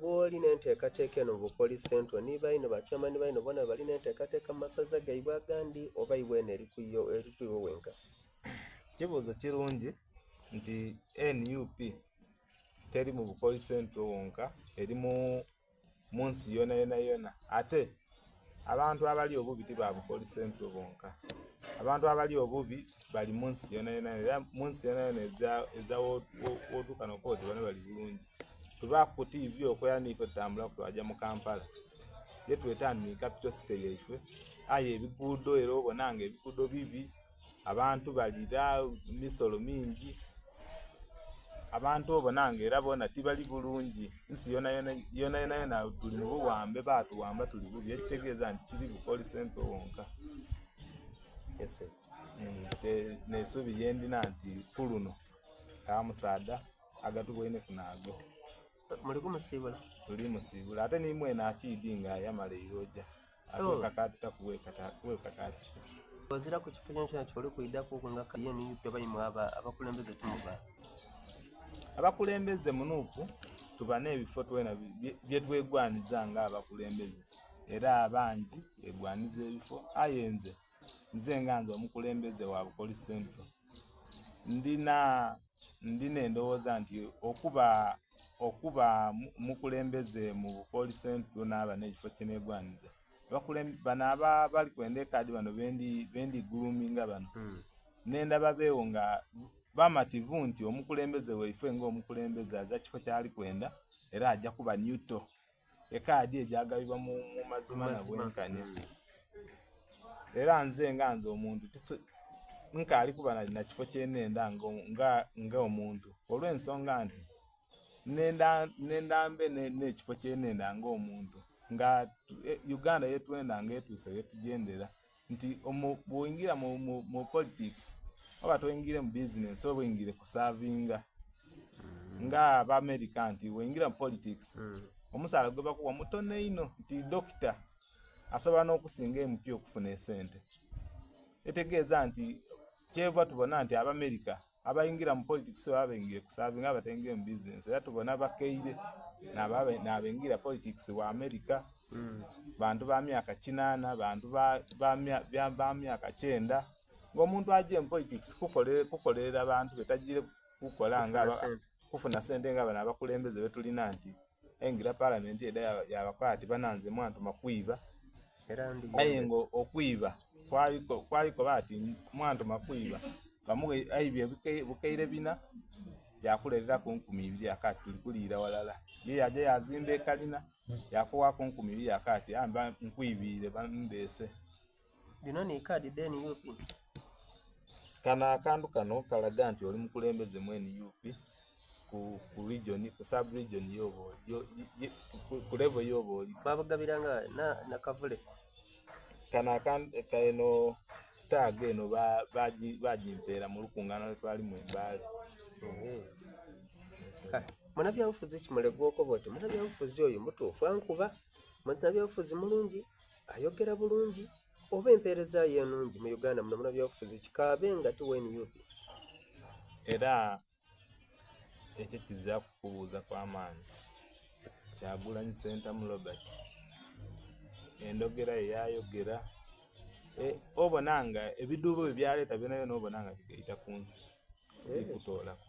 bw'oli n'enteekateeka eno mu Bukooli Central ni baino ba chairman baino boona bali n'enteekateeka mu masaza gaibwe agandi oba iwe eno eri ku yo eri ku iwe wenka? Kibuuzo kirungi nti nup teri mu Bukooli Central wonka eri mu munsi yonayonayona ate abantu abali obubi ti ba Bukooli Central bonka. Abantu abali obubi bali munsi yonayona era munsi yonayona eza wotuuka nokoba oti bano bali bulungi. Tubaaku ku tiivi okwo era niife tutambulaku twaja mu Kampala yetweta nti ni kapito city yaife aye ebiguudo era obona nga ebiguudo bibi. Abantu balira emisolo mingi, abantu obona nga era bona tibali bulungi. Ensi yonayona tuli mu buwambe batuwamba tuli bubi ekitegeza nti kiri Bukooli Central wonka. N'eisubi lyendina nti kuluno omusaadha agatuboineku naago. Muli kumusiibula? Tuli musiibula ate ni mwene akiidhi nga yamala eira oja. Atwekakaatikaku bwekakaatika. Oziraku kifo kyonakyona ky'oli kwidhaku nga ka nup oba imwe abakulembeze timuba? Abakulembeze mu nup tuba n'ebifo twena byetwegwaniza nga abakulembeze era abangi begwaniza ebifo aye nze, nze nga nze omukulembeze wa Bukoli Central ndina Ndina endowooza nti okuba okuba omukulembeze mu Bukooli Central naaba n'ekifo kyenegwaniza, bano abali kwenda ekaadi bano bendi guluminga bano, nenda babeegho nga bamativu nti omukulembeze waife nga omukulembeze aza kifo kyali kwenda era aja kuba neutral. Ekaadi ejo agabibwa mu mazima na bwenkanya. Era nze nga nze omuntu nkaali kuba na kifo kyenenda nga omuntu olw'ensonga nti nenda mbe n'ekifo kyenenda nga omuntu nga Uganda yetwenda nga etuuse ghetugyendera. Nti bwoingira mu politics oba toingire mu bizinensi oba oingire kusavinga nga Abamerica nti bwoingira mu politics omusaala gwebakuwa mutono inho nti dokita asobola n'okusinga MP okufuna esente. Etegeeza nti kyeva tubona nti Abamerica Abaingira mu politics baba baingire kusavinga aye bataingire mu bizinensi era tubona abakaire nabaingira politics wa America, bantu ba myaka kinana, bantu ba myaka kyenda nga omuntu agiire mu politics kukolerera bantu be tagiire kukola nga kufuna sente nga bano abakulembeze betulina nti Aingira palamenti edha yabakoba ati bana nze mwantuma kwiba aye nga okwiba kwalikoba ati mwantuma kwiba bamughe aibye bukaire bina yakulereraku nkumiibiri akati tuli kuliira ghalala. Ye yaja yazimba ekalina yakuwaku nkumiibiri akati aye mba nkwibiire bambeese. Dhino ni kaadi dha nup. Kano akantu kano kalaga nti oli mukulembeze mu nup ku region, ku sub region yoba oli, ku level yoba oli. Babugabira nga na kavule. Kano akantu eno tag eno bagimpeera mu lukungana lwetwalimu e Mbale. Munabyabufuzi ki mule gwokoba oti munabyabufuzi oyo mutuufu ankuba, munabyabufuzi mulungi. Ayogera bulungi oba empeereza ye enungi mu Uganda muno munabyabufuzi ki kaabe nga ti wa nup? Era ekyo kiziraku kubuuza kwa maani. Kyagulanyi Ssentamu Robert endhogera ye yayogera obona nga ebidhuubo bye byaleeta byonabyona obona nga bigaita ku nsi tiri kutoolaku.